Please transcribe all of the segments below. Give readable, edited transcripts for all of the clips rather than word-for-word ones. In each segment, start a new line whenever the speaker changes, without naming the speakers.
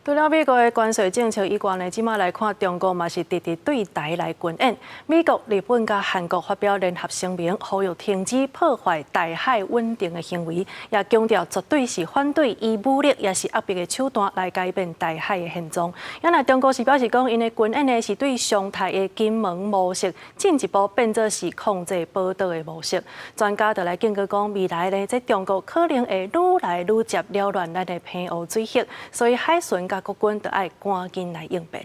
除了美國的關稅政策以外呢，這馬來看中國嘛是直直對台來軍演。美國、日本佮韓國發表聯合聲明，呼籲停止破壞台海穩定的行為，也強調絕對是反對以武力抑是壓迫的手段來改變台海的現狀。啊若中國是表示講，𪜶的軍演呢是對常態的金門模式進一步變做是控制寶島的模式。專家就來警告講，未來呢，這中國可能會愈來愈捷擾亂咱的澎湖水域，所以海巡佮國軍就愛趕緊來應變。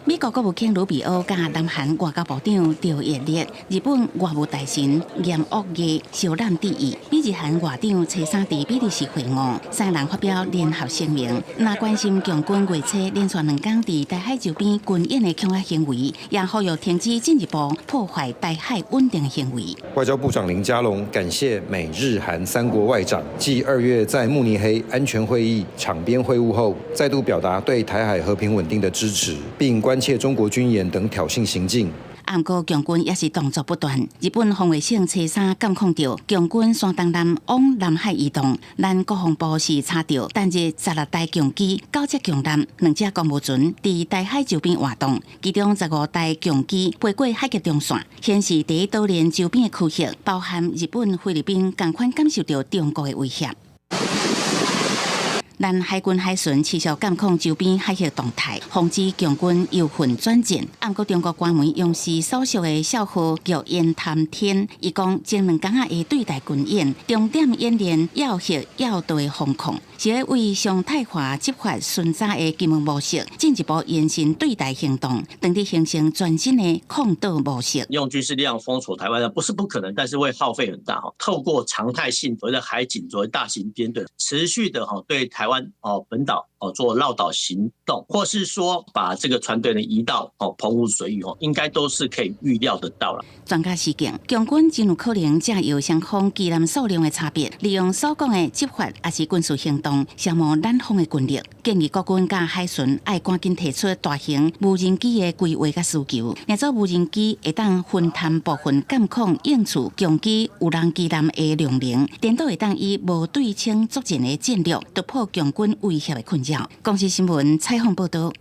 美國國務卿魯比歐佮南韓外交部長趙葉烈、日本外務大臣岩屋毅相攬致意，美日韓外長初三佇比利時會晤，三人發表聯合聲明，若關心共軍月初連續兩工佇台海周邊軍演的恐嚇行為，也呼籲停止進一步破壞台海穩定行為。
外交部長林佳龍感謝美日韓三國外長，繼2月在慕尼黑安全會議場邊會晤後，再度表達對台海和平穩定的支持，並關切中國軍演等挑釁行徑。
毋過共軍也是動作不斷。日本防衛省初三監控著共軍山東艦往南海移動，咱國防部是查著，單日16台共機、九隻共艦、兩隻公務船佇台海周邊活動，其中15台共機飛過海峽中線，顯示佇島鏈周邊的區域，包含日本、菲律賓，仝款感受著中國的威脅。咱海軍海巡持續監控周邊海域動態，防止共軍由混轉戰。毋過中國官媒央視所屬的小號叫言談天，伊講前兩工仔的對台軍演，重點演練要核要導的防控，是咧為常態化執法巡查的金門模式，進一步延伸對台行動，當地形成全新的控島模式。
用軍事力量封鎖台灣，不是不可能，但是會耗費很大。透過常態性所謂的海警，所謂大型編隊，持續的哈對台灣哦本島哦做繞島行動，或是說把這個船隊呢移到哦澎湖水域哦，應該都是可以預料得到啦。
專家示警，共軍真有可能藉由雙方機艦數量的差別，利用所講的執法抑是軍事行動，消磨咱方的軍力。建議國軍佮海巡愛趕緊提出大型無人機的規劃佮需求，若做無人機會當分擔部分監控應處共機無人機艦的量能，顛倒會當以無對稱作戰的戰略突破共軍威脅的困擾。公視新聞採訪報導。